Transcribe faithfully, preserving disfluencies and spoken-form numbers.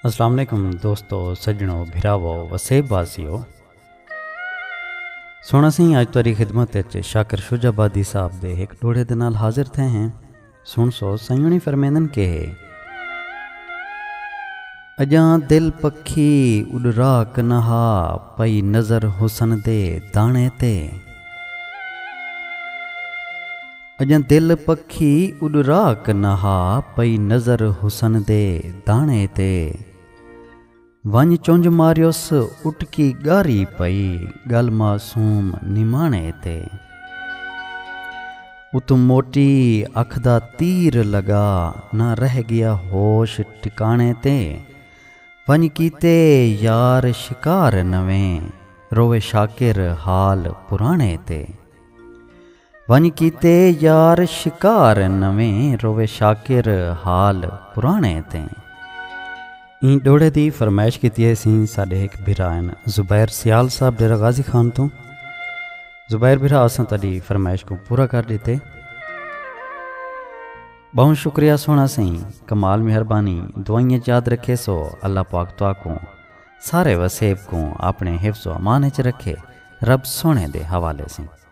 السلام علیکم دوستو، سڄݨو، بھراوو، وسیب واسیو۔ سوہݨا سئیں، اڄ تہاݙی خدمت وچ شاکر شجاع آبادی صاحب دے ہک ݙوہڑے دے نال حاضر تھئے ہیں۔ سݨسو، سئیں ہوݨی فرمیندن کہ اڄاں دل پکھی اݙ راک نہا، پئی نظر حسن دے داݨے تے۔ اڄاں دل پکھی اݙ راک نہا، پئی نظر حسن دے داݨے تے۔ ونڄ چنڄ ماریس اٹکی ڳاری پئی، ڳل معصوم نماݨے تے۔ اتوں موٹی اکھ دا تیر لڳا، نہ رہ ڳیا ہوش ٹکاݨے تے۔ ونڄ کیتے یار شکار نویں، رووے شاکر حال پراݨے تے۔ ونڄ کیتے یار شکار نویں، رووے شاکر حال پراݨے تے۔ ایں ݙوہڑے دی فرمائش کیتی ہے سئیں ساݙے ہک بھرا ہن زبیر سیال صاحب ڈیرہ غازی خان توں۔ زبیر بھرا، اساں تہاݙی فرمائش کوں پورا کر ݙتے۔ ٻہوں شکریہ سوہݨا سئیں، کمال مہربانی، دعائیں یاد رکھیسو، اللہ پاک تہاکوں سارے وسیب کوں اپݨے حفظ و امان وچ رکھے، رب سوہݨے دے حوالے سئیں۔